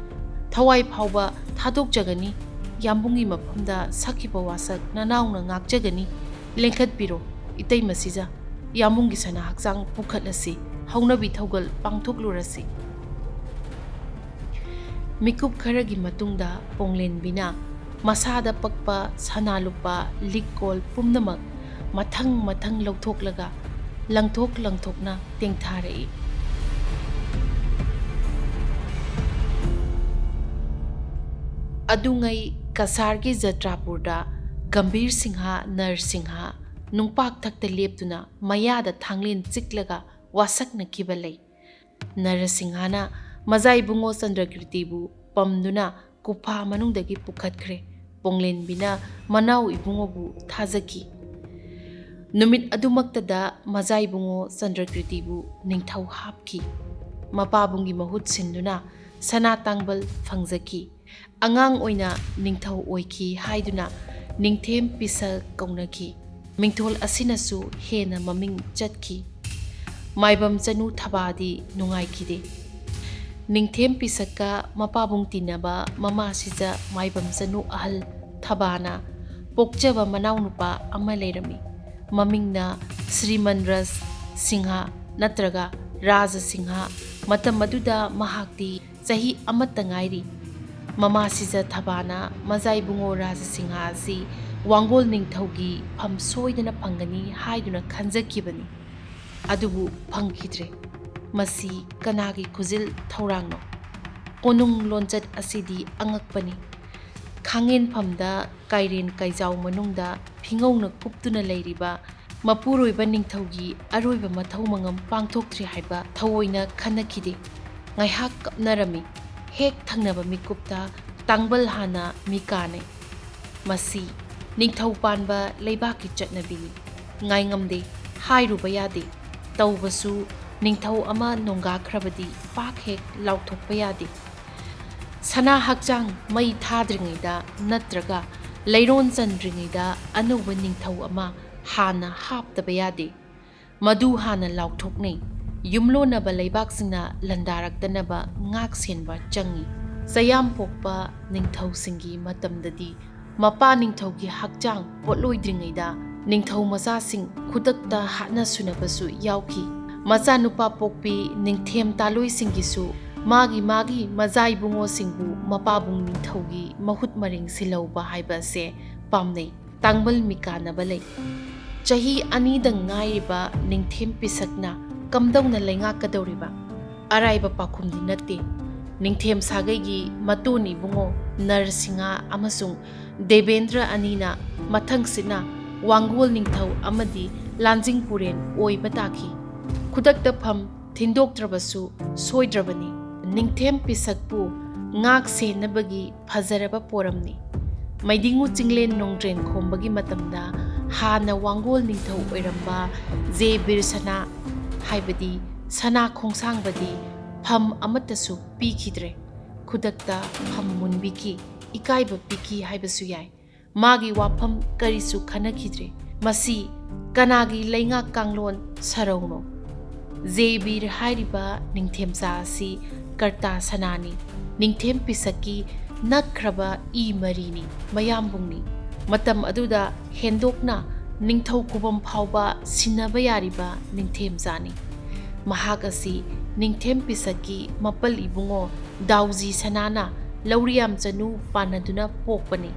ꯊꯋꯥꯏ ꯐꯥꯎꯕ ꯊꯥꯗꯣꯛꯆꯒꯅꯤ꯫ ꯌꯥꯝꯕꯨꯡꯒꯤ ꯃꯐꯝꯗ ꯁꯛꯈꯤꯕ ꯋꯥꯁꯛ ꯅꯅꯥꯎꯅ ꯉꯥꯛꯆꯒꯅꯤ꯫ ꯂꯦꯡꯈꯠꯄꯤꯔꯣ, ꯏꯇꯩꯃ ꯁꯤꯖ꯫ ꯌꯥꯝꯕꯨꯡꯒꯤ ꯁꯅꯥ ꯍꯛꯆꯥꯡ ꯄꯨꯈꯠꯂꯁꯤ꯫ ꯍꯧꯅꯕꯤ ꯊꯧꯒꯜ ꯄꯥꯡꯊꯣꯛꯂꯨꯔꯁꯤ꯫ ꯃꯤꯀꯨꯞ ꯈꯔꯒꯤ ꯃꯇꯨꯡꯗ ꯄꯣꯡꯂꯦꯟꯕꯤꯅ ꯃꯁꯥꯗ ꯄꯛꯄ ꯁꯅꯥ ꯂꯨꯄꯥ ꯂꯤꯛ ꯀꯣꯜ ꯄꯨꯝꯅꯃꯛ ꯃꯊꯪ ꯃꯊꯪ ꯂꯧꯊꯣꯛꯂꯒ ꯂꯪꯊꯣꯛ ꯂꯪꯊꯣꯛꯅ ꯇꯦꯡꯊꯥꯔꯛꯏ꯫ ꯑꯗꯨꯉꯩ ꯀꯁꯥꯔꯒꯤ ꯖꯇ꯭ꯔꯥꯄꯨꯔꯗ ꯒꯝꯚꯤꯔ ꯁꯤꯡꯍ, ꯅꯔ ꯁꯤꯡꯍ ꯅꯨꯡꯄꯥꯛ ꯊꯛꯇ ꯂꯦꯞꯇꯨꯅ ꯃꯌꯥꯗ ꯊꯥꯡꯂꯦꯟ ꯆꯤꯛꯂꯒ ꯋꯥꯁꯛꯅꯈꯤꯕ ꯂꯩ꯫ ꯅꯔ ꯁꯤꯡꯍꯅ ꯃꯖꯥ ꯏꯕꯨꯡꯉꯣ ꯆꯟꯗ꯭ꯔꯀꯤꯔꯇꯤꯕꯨ ꯄꯝꯗꯨꯅ ꯀꯨꯐꯥ ꯃꯅꯨꯡꯗꯒꯤ ꯄꯨꯈꯠꯈ꯭ꯔꯦ꯫ ꯄꯣꯡꯂꯦꯟꯕꯤꯅ ꯃꯅꯥꯎ ꯏꯕꯨꯡꯉꯣꯕꯨ ꯊꯥꯖꯈꯤ꯫ ꯅꯨꯃꯤꯠ ꯑꯗꯨꯃꯛꯇꯗ ꯃꯖꯥ ꯏꯕꯨꯡꯉꯣ ꯆꯟꯗ꯭ꯔꯀꯤꯔꯇꯤꯕꯨ ꯅꯤꯡꯊꯧ ꯍꯥꯞꯈꯤ꯫ ꯃꯄꯥꯕꯨꯡꯒꯤ ꯃꯍꯨꯠ ꯁꯤꯟꯗꯨꯅ ꯁꯅꯥ ꯇꯥꯡꯕꯜ ꯐꯪꯖꯈꯤ꯫ ꯑꯉꯥꯡ ꯑꯣꯏꯅ ꯅꯤꯡꯊꯧ ꯑꯣꯏꯈꯤ ꯍꯥꯏꯗꯨꯅ ꯅꯤꯡꯊꯦꯝ ꯄꯤꯁꯛ ꯀꯧꯅꯈꯤ꯫ ꯃꯤꯡꯊꯣꯜ ꯑꯁꯤꯅꯁꯨ ꯍꯦꯟꯅ ꯃꯃꯤꯡ ꯆꯠꯈꯤ꯫ ꯃꯥꯏꯕꯝ ꯆꯅꯨ ꯊꯕꯥꯗꯤ ꯅꯨꯡꯉꯥꯏꯈꯤꯗꯦ꯫ ꯅꯤꯡꯊꯦꯝ ꯄꯤꯁꯛꯀ ꯃꯄꯥꯕꯨꯡ ꯇꯤꯟꯅꯕ ꯃꯃꯥ ꯁꯤꯖ ꯃꯥꯏꯕꯝ ꯆꯅꯨ ꯑꯍꯜ ꯊꯕꯥꯅ ꯄꯣꯛꯆꯕ ꯃꯅꯥꯎꯅꯨꯄꯥ ꯑꯃ ꯂꯩꯔꯝꯃꯤ꯫ ꯃꯃꯤꯡꯅ ꯁ꯭ꯔꯤꯃꯟ ꯔꯁ ꯁꯤꯡꯍ ꯅꯠꯇ꯭ꯔꯒ ꯔꯥꯖ ꯁꯤꯡꯍ꯫ ꯃꯇꯝ ꯑꯗꯨꯗ ꯃꯍꯥꯛꯇꯤ ꯆꯍꯤ ꯑꯃꯠꯇ ꯉꯥꯏꯔꯤ꯫ ꯃꯃꯥ ꯁꯤꯖ ꯊꯕꯥꯅ ꯃꯖꯥ ꯏꯕꯨꯡꯉꯣ ꯔꯥꯖ ꯁꯤꯡꯍ ꯑꯁꯤ ꯋꯥꯡꯒꯣꯜ ꯅꯤꯡꯊꯧꯒꯤ ꯐꯝ ꯁꯣꯏꯗꯅ ꯐꯪꯒꯅꯤ ꯍꯥꯏꯗꯨꯅ ꯈꯟꯖꯈꯤꯕꯅꯤ꯫ ꯑꯗꯨꯕꯨ ꯐꯪꯈꯤꯗ꯭ꯔꯦ꯫ ꯃꯁꯤ ꯀꯅꯥꯒꯤ ꯈꯨꯖꯤꯜ ꯊꯧꯔꯥꯡꯅꯣ? ꯀꯣꯅꯨꯡ ꯂꯣꯟꯆꯠ ꯑꯁꯤꯗꯤ ꯑꯉꯛꯄꯅꯤ꯫ ꯈꯥꯡꯉꯦꯟꯐꯝꯗ ꯀꯥꯏꯔꯦꯟ ꯀꯥꯏꯖꯥꯎ ꯃꯅꯨꯡꯗ ꯐꯤꯉꯧꯅ ꯀꯨꯞꯇꯨꯅ ꯂꯩꯔꯤꯕ ꯃꯄꯨꯔꯣꯏꯕ ꯅꯤꯡꯊꯧꯒꯤ ꯑꯔꯣꯏꯕ ꯃꯊꯧ ꯃꯉꯝ ꯄꯥꯡꯊꯣꯛꯇ꯭ꯔꯤ ꯍꯥꯏꯕ ꯊꯑꯣꯏꯅ ꯈꯟꯅꯈꯤꯗꯦ꯫ ꯉꯥꯏꯍꯥꯛ ꯀꯞꯅꯔꯝꯃꯤ꯫ ꯍꯦꯛ ꯊꯪꯅꯕ ꯃꯤꯀꯨꯞꯇ ꯇꯥꯡꯕꯜ ꯍꯥꯟꯅ ꯃꯤ ꯀꯥꯅꯩ꯫ ꯃꯁꯤ ꯅꯤꯡꯊꯧ ꯄꯥꯟꯕ ꯂꯩꯕꯥꯛꯀꯤ ꯆꯠꯅꯕꯤꯅꯤ꯫ ꯉꯥꯏꯉꯝꯗꯦ, ꯍꯥꯏꯔꯨꯕ ꯌꯥꯗꯦ꯫ ꯇꯧꯕꯁꯨ ꯅꯤꯡꯊꯧ ꯑꯃ ꯅꯣꯡꯒꯥꯈ꯭ꯔꯕꯗꯤ ꯄꯥꯛ ꯍꯦꯛ ꯂꯥꯎꯊꯣꯛꯄ ꯌꯥꯗꯦ꯫ ꯁꯅꯥ ꯍꯛꯆꯥꯡ ꯃꯩ ꯊꯥꯗ꯭ꯔꯤꯉꯩꯗ ꯅꯠꯇ꯭ꯔꯒ ꯂꯩꯔꯣꯟ ꯆꯟꯗ꯭ꯔꯤꯉꯩꯗ ꯑꯅꯧꯕ ꯅꯤꯡꯊꯧ ꯑꯃ ꯍꯥꯟꯅ ꯍꯥꯞꯇꯕ ꯌꯥꯗꯦ꯫ ꯃꯗꯨ ꯍꯥꯟꯅ ꯂꯥꯎꯊꯣꯛꯅꯩ꯫ ꯌꯨꯝꯂꯣꯟꯅꯕ ꯂꯩꯕꯥꯛꯁꯤꯡꯅ ꯂꯥꯟꯗꯥꯔꯛꯇꯅꯕ ꯉꯥꯛ ꯁꯦꯟꯕ ꯆꯪꯏ꯫ ꯆꯌꯥꯝ ꯄꯣꯛꯄ ꯅꯤꯡꯊꯧꯁꯤꯡꯒꯤ ꯃꯇꯝꯗꯗꯤ ꯃꯄꯥ ꯅꯤꯡꯊꯧꯒꯤ ꯍꯛꯆꯥꯡ ꯄꯣꯠꯂꯣꯏꯗ꯭ꯔꯤꯉꯩꯗ ꯅꯤꯡꯊꯧ ꯃꯆꯥꯁꯤꯡ ꯈꯨꯗꯛꯇ ꯍꯥꯠꯅ ꯁꯨꯅꯕꯁꯨ ꯌꯥꯎꯈꯤ꯫ ꯃꯆꯥꯅꯨꯄꯥ ꯄꯣꯛꯄꯤ ꯅꯤꯡꯊꯦꯝ ꯇꯥꯂꯣꯏꯁꯤꯡꯒꯤꯁꯨ ꯃꯥꯒꯤ ꯃꯥꯒꯤ ꯃꯖꯥ ꯏꯕꯨꯡꯉꯣꯁꯤꯡꯕꯨ ꯃꯄꯥꯕꯨꯡ ꯅꯤꯡꯊꯧꯒꯤ ꯃꯍꯨꯠ ꯃꯔꯦꯡ ꯁꯤꯜꯍꯧꯕ ꯍꯥꯏꯕ ꯑꯁꯦ ꯄꯥꯝꯅꯩ꯫ ꯇꯥꯡꯃꯜ ꯃꯤꯀꯥꯅꯕ ꯂꯩ꯫ ꯆꯍꯤ ꯑꯅꯤꯗ ꯉꯥꯏꯔꯤꯕ ꯅꯤꯡꯊꯦꯝ ꯄꯤꯁꯛꯅ ꯀꯝꯗꯧꯅ ꯂꯩꯉꯥꯛꯀꯗꯧꯔꯤꯕ? ꯑꯔꯥꯏꯕ ꯄꯥꯎꯈꯨꯝꯗꯤ ꯅꯠꯇꯦ꯫ ꯅꯤꯡꯊꯦꯝ ꯁꯥꯒꯩꯒꯤ ꯃꯇꯣꯟ ꯏꯕꯨꯡꯉꯣ ꯅꯔꯁꯤꯡꯍ ꯑꯃꯁꯨꯡ ꯗꯦꯕꯦꯟꯗ꯭ꯔ ꯑꯅꯤꯅ ꯃꯊꯪꯁꯤꯠꯅ ꯋꯥꯡꯒꯣꯜ ꯅꯤꯡꯊꯧ ꯑꯃꯗꯤ ꯂꯥꯟꯖꯤꯡꯄꯨꯔꯦꯟ ꯑꯣꯏꯕ ꯇꯥꯈꯤ꯫ ꯈꯨꯗꯛꯇ ꯐꯝ ꯊꯤꯟꯗꯣꯛꯇ꯭ꯔꯕꯁꯨ ꯁꯣꯏꯗ꯭ꯔꯕꯅꯤ꯫ ꯅꯤꯡꯊꯦꯝ ꯄꯤꯁꯛꯄꯨ ꯉꯥꯛ ꯁꯦꯟꯅꯕꯒꯤ ꯐꯖꯔꯕ ꯄꯣꯔꯝꯅꯤ꯫ ꯃꯩꯗꯤꯡꯉꯨ ꯆꯤꯡꯂꯦꯟ ꯅꯣꯡꯗ꯭ꯔꯦꯟ ꯈꯣꯝꯕꯒꯤ ꯃꯇꯝꯗ ꯍꯥꯟꯅ ꯋꯥꯡꯒꯣꯜ ꯅꯤꯡꯊꯧ ꯑꯣꯏꯔꯝꯕ ꯖꯦ ꯕꯤꯔ ꯁꯅꯥ, ꯍꯥꯏꯕꯗꯤ ꯁꯅꯥ ꯈꯣꯡꯁꯥꯡꯕꯗꯤ ꯐꯝ ꯑꯃꯠꯇꯁꯨ ꯄꯤꯈꯤꯗ꯭ꯔꯦ꯫ ꯈꯨꯗꯛꯇ ꯐꯝ ꯃꯨꯟꯕꯤꯈꯤ, ꯏꯀꯥꯏꯕ ꯄꯤꯈꯤ ꯍꯥꯏꯕꯁꯨ ꯌꯥꯏ꯫ ꯃꯥꯒꯤ ꯋꯥꯐꯝ ꯀꯔꯤꯁꯨ ꯈꯟꯅꯈꯤꯗ꯭ꯔꯦ꯫ ꯃꯁꯤ ꯀꯅꯥꯒꯤ ꯂꯩꯉꯥꯛ ꯀꯥꯡꯂꯣꯟ ꯁꯔꯧꯅꯣ? ꯖꯦ ꯕꯤꯔ ꯍꯥꯏꯔꯤꯕ ꯅꯤꯡꯊꯦꯝꯆꯥ ꯑꯁꯤ ꯀꯔꯇꯥ ꯁꯅꯥꯅꯤ, ꯅꯤꯡꯊꯦꯝ ꯄꯤꯁꯛꯀꯤ ꯅꯛꯈ꯭ꯔꯕ ꯏ ꯃꯔꯤꯅꯤ, ꯃꯌꯥꯝꯕꯨꯡꯅꯤ꯫ ꯃꯇꯝ ꯑꯗꯨꯗ ꯍꯦꯟꯗꯣꯛꯅ ꯅꯤꯡꯊꯧ ꯈꯨꯕꯝ ꯐꯥꯎꯕ ꯁꯤꯟꯅꯕ ꯌꯥꯔꯤꯕ ꯅꯤꯡꯊꯦꯝꯆꯥꯅꯤ꯫ ꯃꯍꯥꯛ ꯑꯁꯤ ꯅꯤꯡꯊꯦꯝ ꯄꯤꯁꯛꯀꯤ ꯃꯄꯜ ꯏꯕꯨꯡꯉꯣ ꯗꯥꯎꯖꯤ ꯁꯅꯥꯅ ꯂꯧꯔꯤꯌꯥꯝ ꯆꯅꯨ ꯄꯥꯟꯅꯗꯨꯅ ꯄꯣꯛꯄꯅꯤ꯫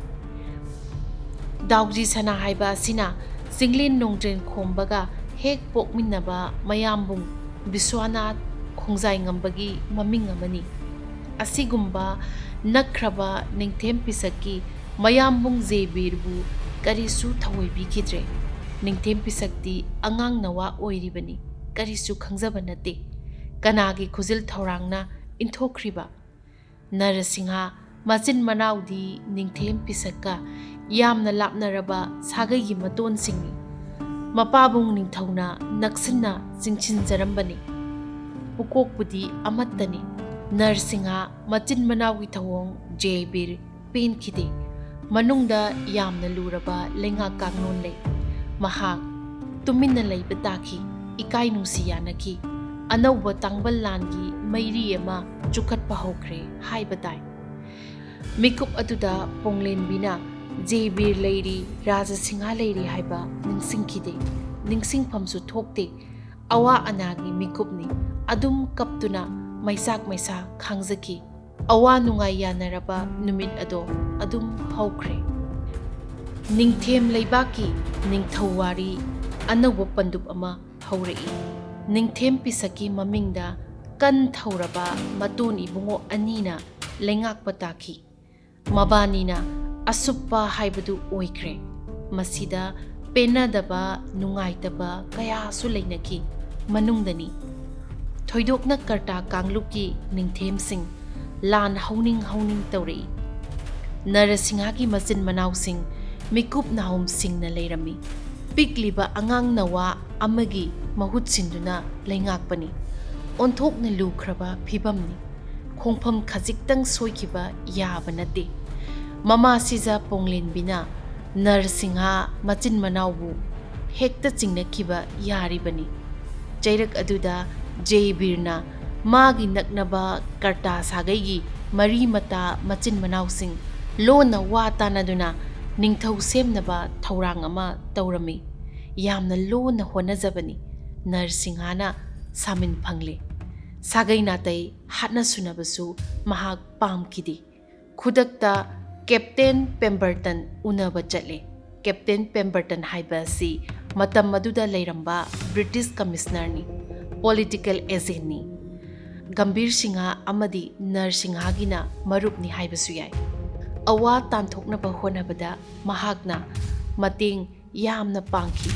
ꯗꯥꯎꯖꯤ ꯁꯅꯥ ꯍꯥꯏꯕ ꯑꯁꯤꯅ ꯆꯤꯡꯂꯦꯟ ꯅꯣꯡꯗ꯭ꯔꯦꯟ ꯈꯣꯝꯕꯒ ꯍꯦꯛ ꯄꯣꯛꯃꯤꯟꯅꯕ ꯃꯌꯥꯝꯕꯨꯡ ꯕꯤꯁ꯭ꯋꯥꯅꯥꯊ ꯈꯣꯡꯖꯥꯏꯉꯝꯕꯒꯤ ꯃꯃꯤꯡ ꯑꯃꯅꯤ꯫ ꯑꯁꯤꯒꯨꯝꯕ ꯅꯛꯈ꯭ꯔꯕ ꯅꯤꯡꯊꯦꯝ ꯄꯤꯁꯛꯀꯤ ꯃꯌꯥꯝꯕꯨꯡ ꯖꯦ ꯕꯤꯔꯕꯨ ꯀꯔꯤꯁꯨ ꯊꯑꯣꯏꯕꯤꯈꯤꯗ꯭ꯔꯦ꯫ ꯅꯤꯡꯊꯦꯝ ꯄꯤꯁꯛꯇꯤ ꯑꯉꯥꯡ ꯅꯋꯥ ꯑꯣꯏꯔꯤꯕꯅꯤ, ꯀꯔꯤꯁꯨ ꯈꯪꯖꯕ ꯅꯠꯇꯦ꯫ ꯀꯅꯥꯒꯤ ꯈꯨꯖꯤꯜ ꯊꯧꯔꯥꯡꯅ ꯏꯟꯊꯣꯛꯈ꯭ꯔꯤꯕ? ꯅꯔꯁꯤꯡꯍ ꯃꯆꯤꯟ ꯃꯅꯥꯎꯗꯤ ꯅꯤꯡꯊꯦꯝ ꯄꯤꯁꯛꯀ ꯌꯥꯝꯅ ꯂꯥꯞꯅꯔꯕ ꯁꯥꯒꯩꯒꯤ ꯃꯇꯣꯟꯁꯤꯡꯅꯤ꯫ ꯃꯄꯥꯕꯨꯡ ꯅꯤꯡꯊꯧꯅ ꯅꯛꯁꯤꯟꯅ ꯆꯤꯡꯁꯤꯟꯖꯔꯝꯕꯅꯤ꯫ ꯄꯨꯀꯣꯛꯄꯨꯗꯤ ꯑꯃꯠꯇꯅꯤ꯫ ꯅꯔꯁꯤꯡꯍ ꯃꯆꯤꯟ ꯃꯅꯥꯎꯒꯤ ꯊꯧꯑꯣꯡ ꯖꯦ ꯕꯤꯔ ꯄꯦꯟꯈꯤꯗꯦ꯫ ꯃꯅꯨꯡꯗ ꯌꯥꯝꯅ ꯂꯨꯔꯕ ꯂꯩꯉꯥꯛ ꯀꯥꯡꯂꯣꯟ ꯂꯩ꯫ ꯃꯍꯥꯛ ꯇꯨꯃꯤꯟꯅ ꯂꯩꯕ ꯇꯥꯈꯤ, ꯏꯀꯥꯏ ꯅꯨꯡꯁꯤ ꯌꯥꯅꯈꯤ꯫ ꯑꯅꯧꯕ ꯇꯥꯡꯕꯜ ꯂꯥꯟꯒꯤ ꯃꯩꯔꯤ ꯑꯃ ꯆꯨꯈꯠꯄ ꯍꯧꯈ꯭ꯔꯦ ꯍꯥꯏꯕ ꯇꯥꯏ꯫ ꯃꯤꯀꯨꯞ ꯑꯗꯨꯗ ꯄꯣꯡꯂꯦꯟꯕꯤꯅ ꯖꯦꯕꯤꯔ ꯂꯩꯔꯤ, ꯔꯥꯖꯁꯤꯡꯍ ꯂꯩꯔꯤ ꯍꯥꯏꯕ ꯅꯤꯡꯁꯤꯡꯈꯤꯗꯦ꯫ ꯅꯤꯡꯁꯤꯡꯐꯝꯁꯨ ꯊꯣꯛꯇꯦ꯫ ꯑꯋꯥ ꯑꯅꯥꯒꯤ ꯃꯤꯀꯨꯞꯅꯤ꯫ ꯑꯗꯨꯝ ꯀꯞꯇꯨꯅ ꯃꯩꯁꯥꯛ ꯃꯩꯁꯥ ꯈꯥꯡꯖꯈꯤ꯫ ꯑꯋꯥ ꯅꯨꯡꯉꯥꯏ ꯌꯥꯅꯔꯕ ꯅꯨꯃꯤꯠ ꯑꯗꯣ ꯑꯗꯨꯝ ꯍꯧꯈ꯭ꯔꯦ꯫ ꯅꯤꯡꯊꯦꯝ ꯂꯩꯕꯥꯛꯀꯤ ꯅꯤꯡꯊꯧ ꯋꯥꯔꯤ ꯑꯅꯧꯕ ꯄꯟꯗꯨꯞ ꯑꯃ ꯍꯧꯔꯛꯏ꯫ ꯅꯤꯡꯊꯦꯝ ꯄꯤꯁꯛꯀꯤ ꯃꯃꯤꯡꯗ ꯀꯟ ꯊꯧꯔꯕ ꯃꯇꯣꯟ ꯏꯕꯨꯡꯉꯣ ꯑꯅꯤꯅ ꯂꯩꯉꯥꯛꯄ ꯇꯥꯈꯤ꯫ ꯃꯕꯥꯅꯤꯅ ꯑꯁꯨꯞꯄ ꯍꯥꯏꯕꯗꯨ ꯑꯣꯏꯈ꯭ꯔꯦ꯫ ꯃꯁꯤꯗ ꯄꯦꯟꯅꯗꯕ, ꯅꯨꯡꯉꯥꯏꯇꯕ ꯀꯌꯥꯁꯨ ꯂꯩꯅꯈꯤ꯫ ꯃꯅꯨꯡꯗꯅꯤ ꯊꯣꯏꯗꯣꯛꯅ ꯀꯔꯇꯥ ꯀꯥꯡꯂꯨꯞꯀꯤ ꯅꯤꯡꯊꯦꯝꯁꯤꯡ ꯂꯥꯟ ꯍꯧꯅꯤꯡ ꯍꯧꯅꯤꯡ ꯇꯧꯔꯛꯏ꯫ ꯅꯔꯁꯤꯡꯍꯒꯤ ꯃꯆꯤꯟ ꯃꯅꯥꯎꯁꯤꯡ ꯃꯤꯀꯨꯞ ꯅꯥꯍꯨꯝꯁꯤꯡꯅ ꯂꯩꯔꯝꯃꯤ꯫ ꯄꯤꯛꯂꯤꯕ ꯑꯉꯥꯡ ꯅꯋꯥ ꯑꯃꯒꯤ ꯃꯍꯨꯠ ꯁꯤꯟꯗꯨꯅ ꯂꯩꯉꯥꯛꯄꯅꯤ꯫ ꯑꯣꯟꯊꯣꯛꯅ ꯂꯨꯈ꯭ꯔꯕ ꯐꯤꯕꯝꯅꯤ꯫ ꯈꯣꯡꯐꯝ ꯈꯖꯤꯛꯇꯪ ꯁꯣꯏꯈꯤꯕ ꯌꯥꯕ ꯅꯠꯇꯦ꯫ ꯃꯃꯥ ꯁꯤꯖ ꯄꯣꯡꯂꯦꯟꯕꯤꯅ ꯅꯔꯁꯤꯡꯍ ꯃꯆꯤꯟ ꯃꯅꯥꯎꯕꯨ ꯍꯦꯛꯇ ꯆꯤꯡꯅꯈꯤꯕ ꯌꯥꯔꯤꯕꯅꯤ꯫ ꯆꯩꯔꯛ ꯑꯗꯨꯗ ꯖꯦꯕꯤꯔꯅ ꯃꯥꯒꯤ ꯅꯛꯅꯕ ꯀꯔꯇꯥ ꯁꯥꯒꯩꯒꯤ ꯃꯔꯤ ꯃꯇꯥ ꯃꯆꯤꯟ ꯃꯅꯥꯎꯁꯤꯡ ꯂꯣꯟꯅ ꯋꯥ ꯇꯥꯅꯗꯨꯅ ꯅꯤꯡꯊꯧ ꯁꯦꯝꯅꯕ ꯊꯧꯔꯥꯡ ꯑꯃ ꯇꯧꯔꯝꯃꯤ꯫ ꯌꯥꯝꯅ ꯂꯣꯟꯅ ꯍꯣꯠꯅꯖꯕꯅꯤ꯫ ꯅꯔꯁꯤꯡꯍꯅ ꯁꯥꯃꯤꯟ ꯐꯪꯂꯦ꯫ ꯁꯥꯒꯩ ꯅꯥꯇꯩ ꯍꯥꯠꯅ ꯁꯨꯅꯕꯁꯨ ꯃꯍꯥꯛ ꯄꯥꯝꯈꯤꯗꯦ꯫ ꯈꯨꯗꯛꯇ ꯀꯦꯞꯇꯦꯟ ꯄꯦꯝꯕꯔꯇꯟ ꯎꯅꯕ ꯆꯠꯂꯦ꯫ ꯀꯦꯞꯇꯦꯟ ꯄꯦꯝꯕꯔꯇꯟ ꯍꯥꯏꯕ ꯑꯁꯤ ꯃꯇꯝ ꯑꯗꯨꯗ ꯂꯩꯔꯝꯕ ꯕ꯭ꯔꯤꯇꯤꯁ ꯀꯃꯤꯁꯅꯔꯅꯤ, ꯄꯣꯂꯤꯇꯤꯀꯦꯜ ꯑꯦꯖꯦꯟꯅꯤ꯫ ꯒꯝꯚꯤꯔ ꯁꯤꯡꯍ ꯑꯃꯗꯤ ꯅꯔꯁꯤꯡꯍꯒꯤꯅ ꯃꯔꯨꯞꯅꯤ ꯍꯥꯏꯕꯁꯨ ꯌꯥꯏ꯫ ꯑꯋꯥ ꯇꯥꯟꯊꯣꯛꯅꯕ ꯍꯣꯠꯅꯕꯗ ꯃꯍꯥꯛꯅ ꯃꯇꯦꯡ ꯌꯥꯝꯅ ꯄꯥꯡꯈꯤ꯫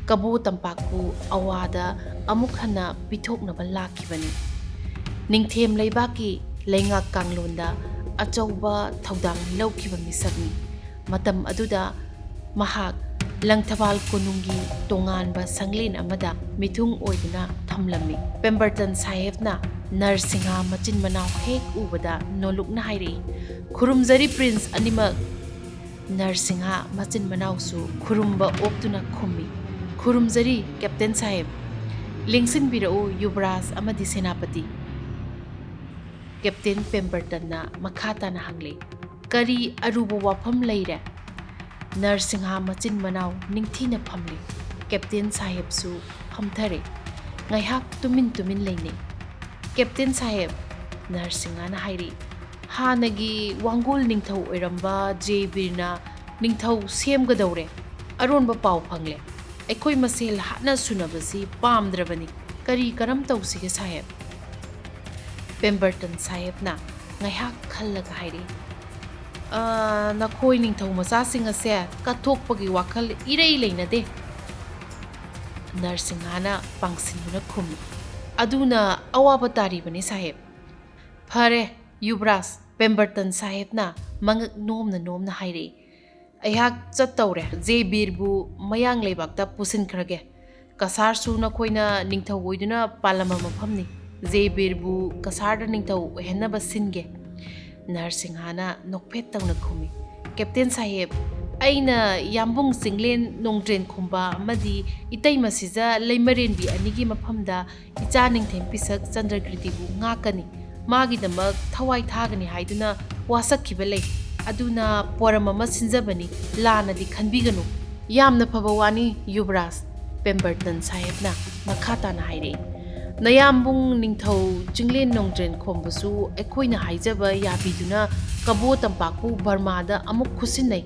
ꯀꯕꯣ ꯇꯝꯄꯥꯛꯄꯨ ꯑꯋꯥꯗ ꯑꯃꯨꯛ ꯍꯟꯅ ꯄꯤꯊꯣꯛꯅꯕ ꯂꯥꯛꯈꯤꯕꯅꯤ꯫ ꯅꯤꯡꯊꯦꯝ ꯂꯩꯕꯥꯛꯀꯤ ꯂꯩꯉꯥꯛ ꯀꯥꯡꯂꯣꯟꯗ ꯑꯆꯧꯕ ꯊꯧꯗꯥꯡ ꯂꯧꯈꯤꯕ ꯃꯤꯁꯛꯅꯤ꯫ ꯃꯇꯝ ꯑꯗꯨꯗ ꯃꯍꯥꯛ ꯂꯪꯊꯕꯥꯜ ꯀꯣꯅꯨꯡꯒꯤ ꯇꯣꯉꯥꯟꯕ ꯁꯪꯂꯦꯟ ꯑꯃꯗ ꯃꯤꯊꯨꯡ ꯑꯣꯏꯗꯨꯅ ꯊꯝꯂꯝꯃꯤ꯫ ꯄꯦꯝꯕꯔꯇꯟ ꯁꯥꯍꯦꯕꯅ ꯅꯔꯁꯤꯡꯍ ꯃꯆꯤꯟ ꯃꯅꯥꯎ ꯍꯦꯛ ꯎꯕꯗ ꯅꯣꯂꯨꯛꯅ ꯍꯥꯏꯔꯛꯏ, "ꯈꯨꯔꯨꯝꯖꯔꯤ ꯄ꯭ꯔꯤꯟꯁ ꯑꯅꯤꯃꯛ!" ꯅꯔꯁꯤꯡꯍ ꯃꯆꯤꯟ ꯃꯅꯥꯎꯁꯨ ꯈꯨꯔꯨꯝꯕ ꯑꯣꯛꯇꯨꯅ ꯈꯨꯝꯃꯤ, "ꯈꯨꯔꯨꯝꯖꯔꯤ, ꯀꯦꯞꯇꯦꯟ ꯁꯥꯍꯦꯕ꯫ ꯂꯦꯡꯁꯤꯟꯕꯤꯔꯛꯎ, ꯌꯨꯕꯔꯥꯖ ꯑꯃꯗꯤ ꯁꯦꯅꯥꯄꯇꯤ"꯫ ꯀꯦꯞꯇꯦꯟ ꯄꯦꯝꯕꯔꯇꯟꯅ ꯃꯈꯥ ꯇꯥꯅ ꯍꯪꯂꯤ, "ꯀꯔꯤ ꯑꯔꯨꯕ ꯋꯥꯐꯝ ꯂꯩꯔꯦ?" ꯅꯔꯁꯤꯡꯍ ꯃꯆꯤꯟ ꯃꯅꯥꯎ ꯅꯤꯡꯊꯤꯅ ꯐꯝꯂꯤ꯫ ꯀꯦꯞꯇꯦꯟ ꯁꯥꯍꯦꯕꯁꯨ ꯐꯝꯊꯔꯦ꯫ ꯉꯥꯏꯍꯥꯛ ꯇꯨꯃꯤꯟ ꯇꯨꯃꯤꯟ ꯂꯩꯅꯩ꯫ "ꯀꯦꯞꯇꯦꯟ ꯁꯥꯍꯦꯕ", ꯅꯔꯁꯤꯡꯍꯅ ꯍꯥꯏꯔꯤ, "ꯍꯥꯟꯅꯒꯤ ꯋꯥꯡꯒꯣꯜ ꯅꯤꯡꯊꯧ ꯑꯣꯏꯔꯝꯕ ꯖꯦ ꯕꯤꯔꯅ ꯅꯤꯡꯊꯧ ꯁꯦꯝꯒꯗꯧꯔꯦ꯫ ꯑꯔꯣꯟꯕ ꯄꯥꯎ ꯐꯪꯂꯦ꯫ ꯑꯩꯈꯣꯏ ꯃꯁꯦꯜ ꯍꯥꯠꯅ ꯁꯨꯅꯕꯁꯤ ꯄꯥꯝꯗ꯭ꯔꯕꯅꯤ꯫ ꯀꯔꯤ ꯀꯔꯝ ꯇꯧꯁꯤꯒꯦ ꯁꯥꯍꯦꯕ?" ꯄꯦꯝꯕꯔꯇꯟ ꯁꯥꯍꯦꯕꯅ ꯉꯥꯏꯍꯥꯛ ꯈꯜꯂꯒ ꯍꯥꯏꯔꯛꯏ, "ꯑ, ꯅꯈꯣꯏ ꯅꯤꯡꯊꯧ ꯃꯆꯥꯁꯤꯡ ꯑꯁꯦ ꯀꯠꯊꯣꯛꯄꯒꯤ ꯋꯥꯈꯜ ꯏꯔꯩ ꯂꯩꯅꯗꯦ"꯫ ꯅꯔꯁꯤꯡꯍꯅ ꯄꯥꯡꯁꯤꯟꯗꯨꯅ ꯈꯨꯝꯃꯤ, "ꯑꯗꯨꯅ ꯑꯋꯥꯕ ꯇꯥꯔꯤꯕꯅꯤ ꯁꯥꯍꯦꯕ"꯫ "ꯐꯔꯦ, ꯌꯨꯕꯔꯥꯖ", ꯄꯦꯝꯕꯔꯇꯟ ꯁꯥꯍꯦꯕꯅ ꯃꯉꯛ ꯅꯣꯝꯅ ꯅꯣꯝꯅ ꯍꯥꯏꯔꯛꯏ, "ꯑꯩꯍꯥꯛ ꯆꯠꯇꯧꯔꯦ꯫ ꯖꯦ ꯕꯤꯔꯕꯨ ꯃꯌꯥꯡ ꯂꯩꯕꯥꯛꯇ ꯄꯨꯁꯤꯟꯈ꯭ꯔꯒꯦ꯫ ꯀꯁꯥꯔꯁꯨ ꯅꯈꯣꯏꯅ ꯅꯤꯡꯊꯧ ꯑꯣꯏꯗꯨꯅ ꯄꯥꯜꯂꯝꯕ ꯃꯐꯝꯅꯤ꯫ ꯖꯦ ꯕꯤꯔꯕꯨ ꯀꯁꯥꯔꯗ ꯅꯤꯡꯊꯧ ꯑꯣꯏꯍꯟꯅꯕ ꯁꯤꯟꯒꯦ"꯫ ꯅꯔꯁꯤꯡꯍꯅ ꯅꯣꯛꯐꯦꯠ ꯇꯧꯅ ꯈꯨꯝꯃꯤ, "ꯀꯦꯞꯇꯦꯟ ꯁꯥꯍꯦꯕ, ꯑꯩꯅ ꯌꯥꯝꯕꯨꯡ ꯆꯤꯡꯂꯦꯟ ꯅꯣꯡꯗ꯭ꯔꯦꯟ ꯈꯣꯝꯕ ꯑꯃꯗꯤ ꯏꯇꯩꯃ ꯁꯤꯖ ꯂꯩꯃꯔꯦꯟꯕꯤ ꯑꯅꯤꯒꯤ ꯃꯐꯝꯗ ꯏꯆꯥ ꯅꯤꯡꯊꯦꯝ ꯄꯤꯁꯛ ꯆꯟꯗ꯭ꯔꯀ꯭ꯔꯤꯇꯤꯕꯨ ꯉꯥꯛꯀꯅꯤ꯫ ꯃꯥꯒꯤꯗꯃꯛ ꯊꯋꯥꯏ ꯊꯥꯒꯅꯤ ꯍꯥꯏꯗꯨꯅ ꯋꯥꯁꯛꯈꯤꯕ ꯂꯩ꯫ ꯑꯗꯨꯅ ꯄꯣꯔꯝ ꯑꯃ ꯁꯤꯟꯖꯕꯅꯤ, ꯂꯥꯟꯅꯗꯤ ꯈꯟꯕꯤꯒꯅꯨ"꯫ "ꯌꯥꯝꯅ ꯐꯕ ꯋꯥꯅꯤ, ꯌꯨꯕꯔꯥꯖ", ꯄꯦꯝꯕꯔꯇꯟ ꯁꯥꯍꯦꯕꯅ ꯃꯈꯥ ꯇꯥꯅ ꯍꯥꯏꯔꯛꯏ꯫ "ꯅꯌꯥꯝꯕꯨꯡ ꯅꯤꯡꯊꯧ ꯆꯤꯡꯂꯦꯟ ꯅꯣꯡꯗ꯭ꯔꯦꯟ ꯈꯣꯝꯕꯁꯨ ꯑꯩꯈꯣꯏꯅ ꯍꯥꯏꯖꯕ ꯌꯥꯕꯤꯗꯨꯅ ꯀꯕꯣ ꯇꯝꯄꯥꯛꯄꯨ ꯕꯔꯃꯥꯗ ꯑꯃꯨꯛ ꯈꯨꯠꯁꯤꯟꯅꯩ꯫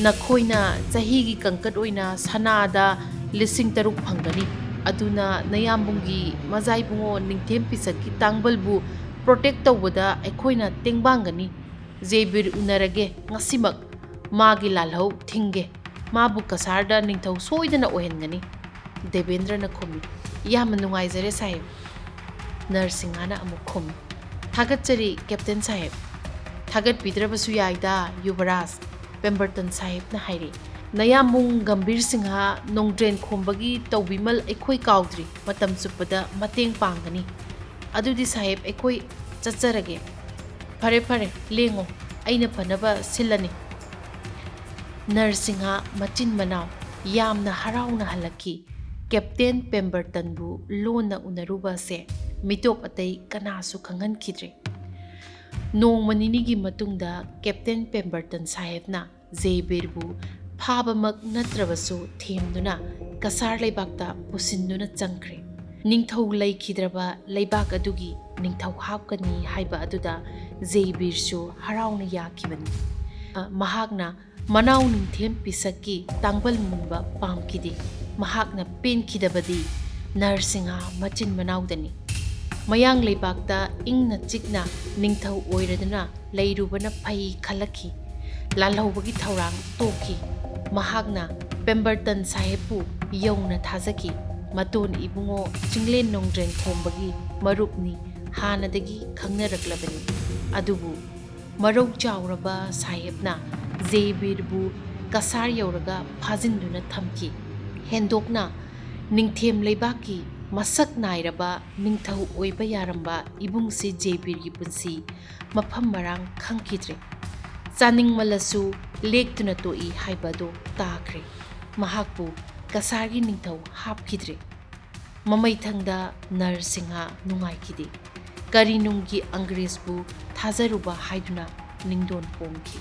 ꯅꯈꯣꯏꯅ ꯆꯍꯤꯒꯤ ꯀꯪꯀꯠ ꯑꯣꯏꯅ ꯁꯅꯥꯗ ꯂꯤꯁꯤꯡ ꯇꯔꯨꯛ ꯐꯪꯒꯅꯤ꯫ ꯑꯗꯨꯅ ꯅꯌꯥꯝꯕꯨꯡꯒꯤ ꯃꯖꯥꯏꯕꯨꯡꯉꯣ ꯅꯤꯡꯊꯦꯝ ꯄꯤꯁꯛꯀꯤ ꯇꯥꯡꯕꯜꯕꯨ protect ꯇꯧꯕꯗ ꯑꯩꯈꯣꯏꯅ ꯇꯦꯡꯕꯥꯡꯒꯅꯤ꯫ ꯖꯦꯕꯤꯔ ꯎꯅꯔꯒꯦ ꯉꯁꯤꯃꯛ꯫ ꯃꯥꯒꯤ ꯂꯥꯜꯍꯧ ꯊꯤꯡꯒꯦ꯫ ꯃꯥꯕꯨ ꯀꯁꯥꯔꯗ ꯅꯤꯡꯊꯧ ꯁꯣꯏꯗꯅ ꯑꯣꯏꯍꯟꯒꯅꯤ"꯫ ꯗꯦꯕꯦꯟꯗ꯭ꯔꯅ ꯈꯨꯝꯃꯤ, "ꯌꯥꯝꯅ ꯅꯨꯡꯉꯥꯏꯖꯔꯦ ꯁꯥꯍꯦꯕ"꯫ ꯅꯔꯁꯤꯡꯍꯅ ꯑꯃꯨꯛ ꯈꯨꯝꯃꯤ, "ꯊꯥꯒꯠꯆꯔꯤ, ꯀꯦꯞꯇꯦꯟ ꯁꯥꯍꯦꯕ"꯫ "ꯊꯥꯒꯠꯄꯤꯗ꯭ꯔꯕꯁꯨ ꯌꯥꯏꯗ, ꯌꯨꯕꯔꯥꯖ", ꯄꯦꯝꯕꯔꯇꯟ ꯁꯥꯍꯦꯕꯅ ꯍꯥꯏꯔꯤ꯫ "ꯅꯌꯥꯝꯕꯨꯡ ꯒꯝꯚꯤꯔ ꯁꯤꯡꯍ ꯅꯣꯡꯗ꯭ꯔꯦꯟ ꯈꯣꯝꯕꯒꯤ ꯇꯧꯕꯤꯃꯜ ꯑꯩꯈꯣꯏ ꯀꯥꯎꯗ꯭ꯔꯤ꯫ ꯃꯇꯝ ꯆꯨꯞꯄꯗ ꯃꯇꯦꯡ ꯄꯥꯡꯒꯅꯤ꯫ ꯑꯗꯨꯗꯤ ꯁꯥꯍꯦꯕ, ꯑꯩꯈꯣꯏ ꯆꯠꯆꯔꯒꯦ"꯫ "ꯐꯔꯦ, ꯐꯔꯦ, ꯂꯦꯡꯉꯣ꯫ ꯑꯩꯅ ꯐꯅꯕ ꯁꯤꯜꯂꯅꯤ"꯫ ꯅꯔꯁꯤꯡꯍ ꯃꯆꯤꯟ ꯃꯅꯥꯎ ꯌꯥꯝꯅ ꯍꯔꯥꯎꯅ ꯍꯜꯂꯛꯈꯤ꯫ ꯀꯦꯞꯇꯦꯟ ꯄꯦꯝꯕꯔꯇꯟꯕꯨ ꯂꯣꯟꯅ ꯎꯅꯔꯨꯕ ꯑꯁꯦ ꯃꯤꯇꯣꯞ ꯑꯇꯩ ꯀꯅꯥꯁꯨ ꯈꯪꯍꯟꯈꯤꯗ꯭ꯔꯦ꯫ ꯅꯣꯡꯃ ꯅꯤꯅꯤꯒꯤ ꯃꯇꯨꯡꯗ ꯀꯦꯞꯇꯦꯟ ꯄꯦꯝꯕꯔꯇꯟ ꯁꯥꯍꯦꯕꯅ ꯖꯦꯕꯤꯔꯕꯨ ꯐꯥꯕꯃꯛ ꯅꯠꯇ꯭ꯔꯕꯁꯨ ꯊꯦꯝꯗꯨꯅ ꯀꯁꯥꯔ ꯂꯩꯕꯥꯛꯇ ꯄꯨꯁꯤꯟꯗꯨꯅ ꯆꯪꯈ꯭ꯔꯦ꯫ ꯅꯤꯡꯊꯧ ꯂꯩꯈꯤꯗ꯭ꯔꯕ ꯂꯩꯕꯥꯛ ꯑꯗꯨꯒꯤ ꯅꯤꯡꯊꯧ ꯍꯥꯞꯀꯅꯤ ꯍꯥꯏꯕ ꯑꯗꯨꯗ ꯖꯦꯕꯤꯔꯁꯨ ꯍꯔꯥꯎꯅ ꯌꯥꯈꯤꯕꯅꯤ꯫ ꯑ, ꯃꯍꯥꯛꯅ ꯃꯅꯥꯎ ꯅꯤꯡꯊꯦꯝ ꯄꯤꯁꯛꯀꯤ ꯇꯥꯡꯕꯜ ꯃꯨꯟꯕ ꯄꯥꯝꯈꯤꯗꯦ꯫ ꯃꯍꯥꯛꯅ ꯄꯦꯟꯈꯤꯗꯕꯗꯤ ꯅꯔꯁꯤꯡꯍ ꯃꯆꯤꯟ ꯃꯅꯥꯎꯗꯅꯤ꯫ ꯃꯌꯥꯡ ꯂꯩꯕꯥꯛꯇ ꯏꯪꯅ ꯆꯤꯛꯅ ꯅꯤꯡꯊꯧ ꯑꯣꯏꯔꯗꯨꯅ ꯂꯩꯔꯨꯕꯅ ꯐꯩ ꯈꯜꯂꯛꯈꯤ꯫ ꯂꯥꯜꯍꯧꯕꯒꯤ ꯊꯧꯔꯥꯡ ꯇꯣꯛꯈꯤ꯫ ꯃꯍꯥꯛꯅ ꯄꯦꯝꯕꯔꯇꯟ ꯁꯥꯍꯦꯕꯄꯨ ꯌꯧꯅ ꯊꯥꯖꯈꯤ꯫ ꯃꯇꯣꯟ ꯏꯕꯨꯡꯉꯣ ꯆꯤꯡꯂꯦꯟ ꯅꯣꯡꯗ꯭ꯔꯦꯟ ꯈꯣꯝꯕꯒꯤ ꯃꯔꯨꯞꯅꯤ, ꯍꯥꯟꯅꯗꯒꯤ ꯈꯪꯅꯔꯛꯂꯕꯅꯤ꯫ ꯑꯗꯨꯕꯨ ꯃꯔꯧ ꯆꯥꯎꯔꯕ ꯁꯥꯍꯦꯕꯅ ꯖꯦꯕꯤꯔꯕꯨ ꯀꯁꯥꯔ ꯌꯧꯔꯒ ꯐꯥꯖꯤꯟꯗꯨꯅ ꯊꯝꯈꯤ꯫ ꯍꯦꯟꯗꯣꯛꯅ ꯅꯤꯡꯊꯦꯝ ꯂꯩꯕꯥꯛꯀꯤ ꯃꯁꯛ ꯅꯥꯏꯔꯕ ꯅꯤꯡꯊꯧ ꯑꯣꯏꯕ ꯌꯥꯔꯝꯕ ꯏꯕꯨꯡꯁꯤ ꯖꯦꯕꯤꯔꯒꯤ ꯄꯨꯟꯁꯤ ꯃꯐꯝ ꯃꯔꯥꯡ ꯈꯪꯈꯤꯗ꯭ꯔꯦ꯫ ꯆꯥꯅꯤꯡꯃꯜꯂꯁꯨ ꯂꯦꯛꯇꯨꯅ ꯇꯣꯛꯏ ꯍꯥꯏꯕ ꯑꯗꯨ ꯇꯥꯈ꯭ꯔꯦ꯫ ꯃꯍꯥꯛꯄꯨ ꯀꯁꯥꯔꯒꯤ ꯅꯤꯡꯊꯧ ꯍꯥꯞꯈꯤꯗ꯭ꯔꯦ꯫ ꯃꯃꯩꯊꯪꯗ ꯅꯔꯁꯤꯡꯍ ꯅꯨꯡꯉꯥꯏꯈꯤꯗꯦ꯫ ꯀꯔꯤꯅꯨꯡꯒꯤ ꯑꯪꯒ꯭ꯔꯦꯖꯄꯨ ꯊꯥꯖꯔꯨꯕ ꯍꯥꯏꯗꯨꯅ ꯅꯤꯡꯗꯣꯟ ꯄꯣꯡꯈꯤ꯫